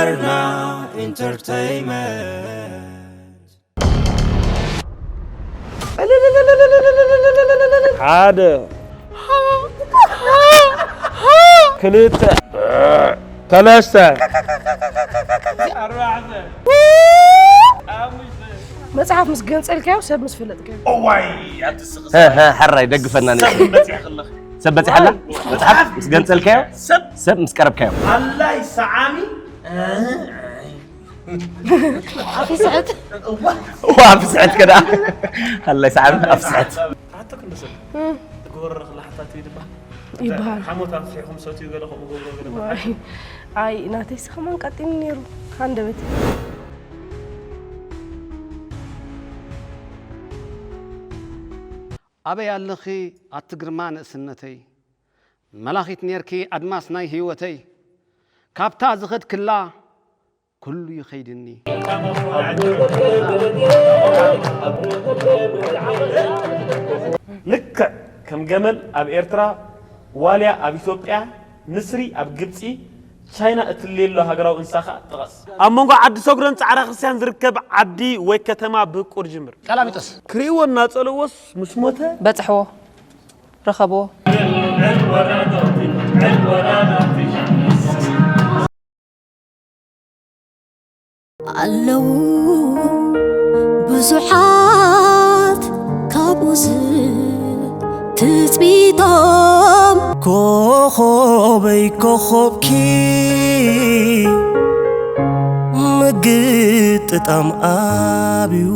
Arna Entertainment. ሓደ ክልተ ሰለስተ መጽሓፍ ምስ ገንጸልካዮ ሰብ ምስ ፈለጥካዮ። እዋይ ኣትስኽ ሕራይ ደግፈና ነይ ሰብ በፂሓላ መፅሓፍ ምስ ገንፀልካዮ ሰብ ምስ ቀረብካዮ ኣላይ ሰዓሚ ኣፊስዕት ዋ ብስዕት ከዳ ኣላይ ሰዓሚ ኣብ ስዕት ኣቶ ክንደሰብ ትገብሮ ረኽላ ሓታት እዩ ድባ ይበሃል። ሓሞት ኣንፊሕኩም ሰትዩ ገለ ከምኡ ገብሮ ገለ ዋይ፣ ኣይ ናተይስ ከማን ቀጢን ነይሩ ሃንደበት። ኣበይ ኣለኺ ኣቲ ግርማ ንእስነተይ መላኺት ኔርኪ ኣድማስ ናይ ህይወተይ ካብታ ዝኸድክላ ኩሉ ይኸይድኒ ልክዕ ከም ገመል ኣብ ኤርትራ ዋልያ ኣብ ኢትዮጵያ ንስሪ ኣብ ግብፂ ቻይና እትልየሎ ሃገራዊ እንስሳ ከዓ ጥቐስ ኣብ መንጎ ዓዲ ሰጉረን ፃዕራ ክርስትያን ዝርከብ ዓዲ ወይ ከተማ ብቁር ጅምር ቀላሚጦስ ክርእይዎ እናፀለዎስ ምስ ሞተ በፅሕዎ ረኸብዎ ኣለዉ ብዙሓት ካብኡ ዝትፅቢቶም ኮኾበይ ኮኾብኪ ምግጥጣም ኣብዩ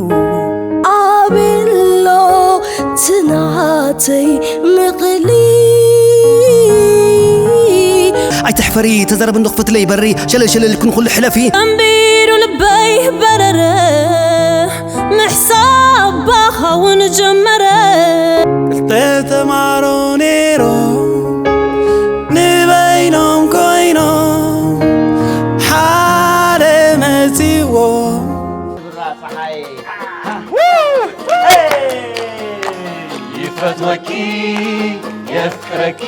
ኣቤሎ ትናተይ ምቕሊ ኣይትሕፈሪ ተዛረቢ እንዶ ክፈትለይ በሪ ሸለል ሸለል ኩን ኩሉ ሕለፊ እምቢሩ ልበይ በረረ ምሕሳብ ባኻ እውን ጀመረ ክልተ ተማሮ ነይሮም ንበይኖም ኮይኖም ሓደ መፂዎ ይፈትወኪ የፍቅረኪ